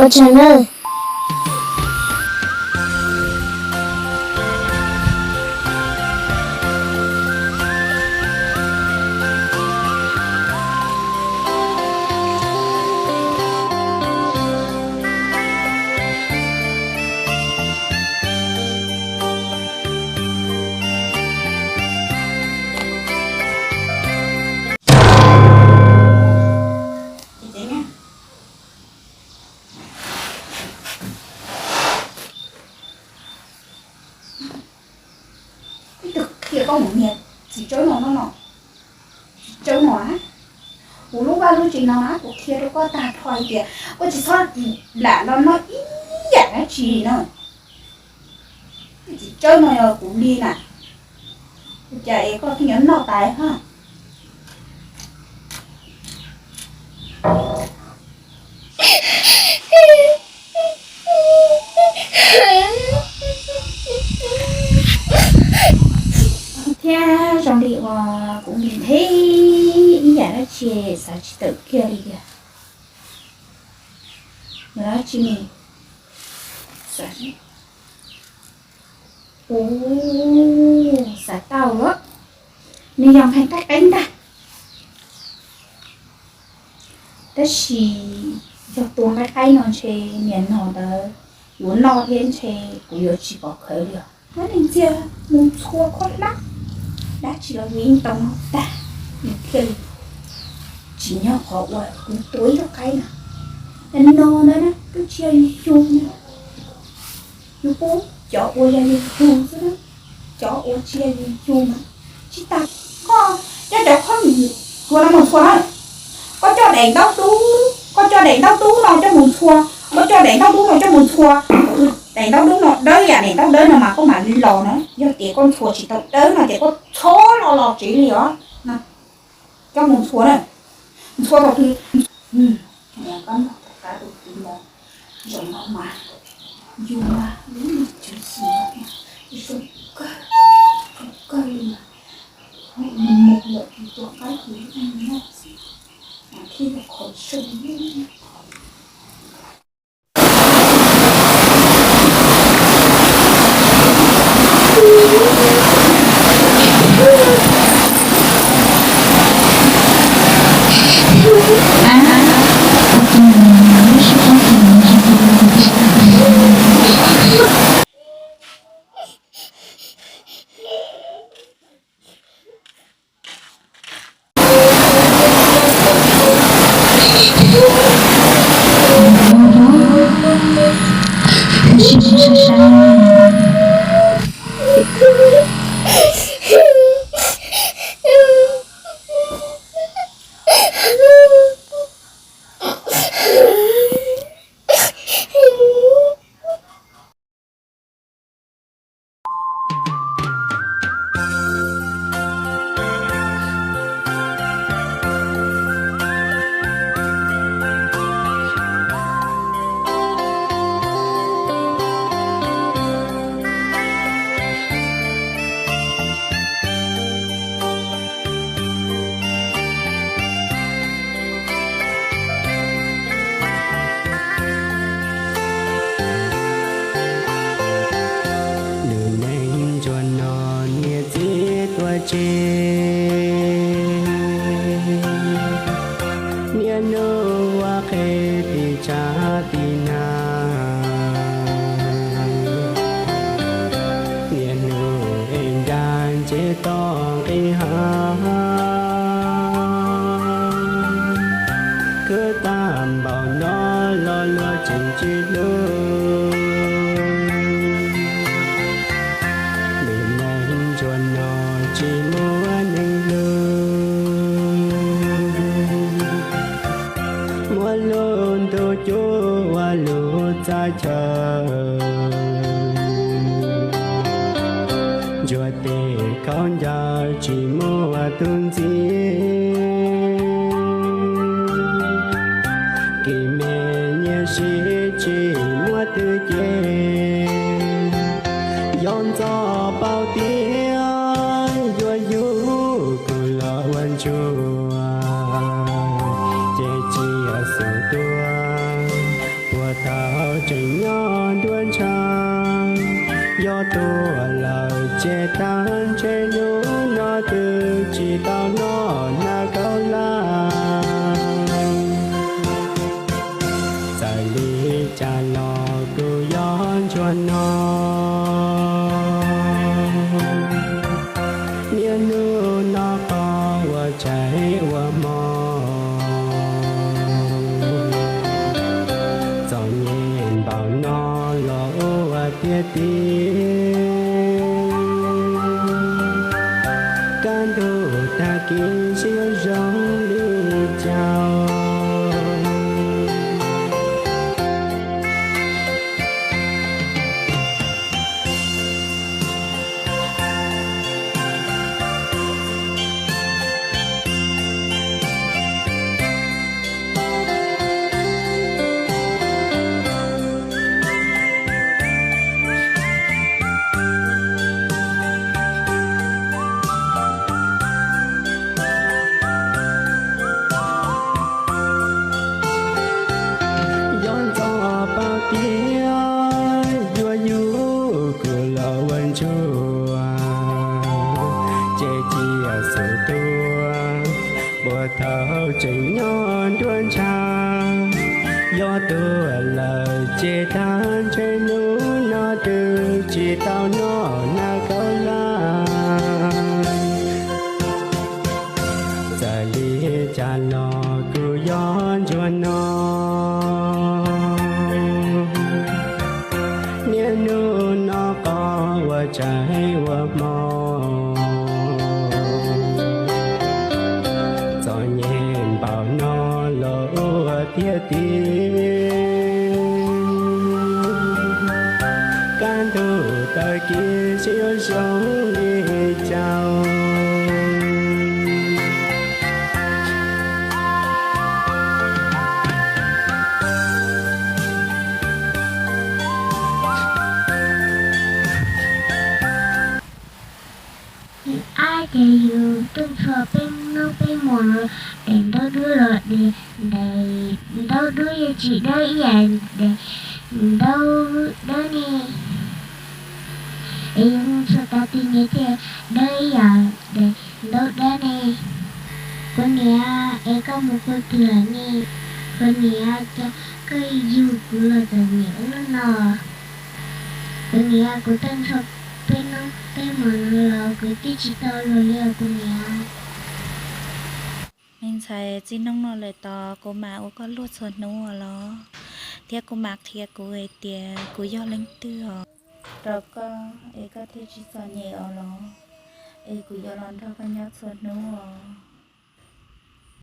Ua tsaug nawb. Ib tug qhia koj mus nias txiv tsawb no no no, txiv tsawb no na, kuv lub vaj lub tsev no na kuv qhia rau koj tag nrho hais tias koj tsis txhob lam los noj ib yam dab tsi no. Txiv tsawb no yog kuv li na, ua cas es koj thiaj yuav noj tas ha? Thiab zoo li uas kuv nkees nthev ib yam dab tsi xav tsis tawm kiag li tiag. Yog dab tsi ne? Xav, u, xav tau lawm. Nws yog nqaij qaib ntag. Tab sis yog tua nqaij qaib no ntshe niam no ntawd yuav noj thiab ntshe kuv yuav tsis pom khawv li os. Muab nws ntxias mus ntxhua khaub hlab dab tsi los yeej tau noj tag, nws thiaj li tsim nyog qhov uas kuv tua ib lub qaib na. Yog no ntawd na twb tsis yog yus yug na, yus pub cov uas yog yus yug xwb na, cov uas tsis yog yus yug mas tsis tas. Koj coj cov khob ntxhua no mus ntxhua na, koj coj daim ntaub dub, koj coj daim ntaub dub no coj mus ntxhua, koj coj daim ntaub dub no coj mus ntxhua. Daim ntaub dub no dawb yam daim ntaub dawb no mas koj mam li los na, yog tias koj ntxhua tsis tau dawb no ces koj txhob los los tsev li os. Coj mus ntxhua na, ntxhua thaum twg, koj noj tau qab tus txiv ntawd, zaum no mas yus mas lub ntsej muag zoo kawg, zoo kawg li mas, mus mus lawm tus tuag qaib tus noj xwb, mas thiaj yog qhov zoo. Lub neej ntsuag no niam txiv tuag tseg, niaj hnub ua qhev tim tsav tim nag, niaj hnub ev nra ntses toj nqis hav, khwv tag npaum no los luag tseem tsis hlub. Lub neej ntsuag no tsis muaj neeg hlub, muab lub ntuj cub ua lub txaj chaw, ntsuag tes khaub ncaws tsis muaj tus ntxiv, kev me nyiam sib tsis muaj twg cev, yog ntxov paus tias yuav yug kuv los ua ntsuag, ces tsis yog xub tuag puag ta Tseem nyob nruab ntsha, yog tuag lawm ces tag ntshe hnub no twb tsis tau noj hnav kaus laj. Txawm li cas los kuv yog ntsuag no, niaj hnub noj qos ua tsaig ua hmo. Txom nyem npaum no los ua tiag tiag, kaj ntug tag kis seb yuav zoo li cas. Yog ntxov paub tias yuav yug kuv los ua ntsuag, ces cia xub tuag, puag thaum tseem nyob nruab ntsha. Yog tuag lawm ces tag ntshe hnub no twb tsis tau noj hnav kaus laj. Txawm li cas los kuv yog ntsuag no, niaj hnub noj qos ua tsaig ua hmo. Txom nyem npaum no los ua tiag tiag, kaj ntug tag kis seb yuav zoo li cas. Ab, ces yus tuaj txog peb hnub peb hmo no, daim ntaub dub los daim ntaub dub yeej tsis dawb ib yam daim ntaub dawb ne. Es yus mus txog tag twg nws thiaj dawb ib yam daim ntaub dawb ne. Kuv niam, es koj mus puag twg lawm ne? Kuv niam, cas koj yug kuv los txom nyem ua luaj no? Kuv niam, kuv tuaj txog peb hnub peb hmo no los kuv twb tsis tau luag li os kuv niam. Me ntxhais, txij hnub no lawm tod kuv mam ua koj luag txhua hnub os los, thiab kuv mam qhia kuv hais tias kuv yog leej twg os rau koj es koj thiaj tsis txom nyem os los, es kuv yuav los nrog koj nyob txhua hnub os.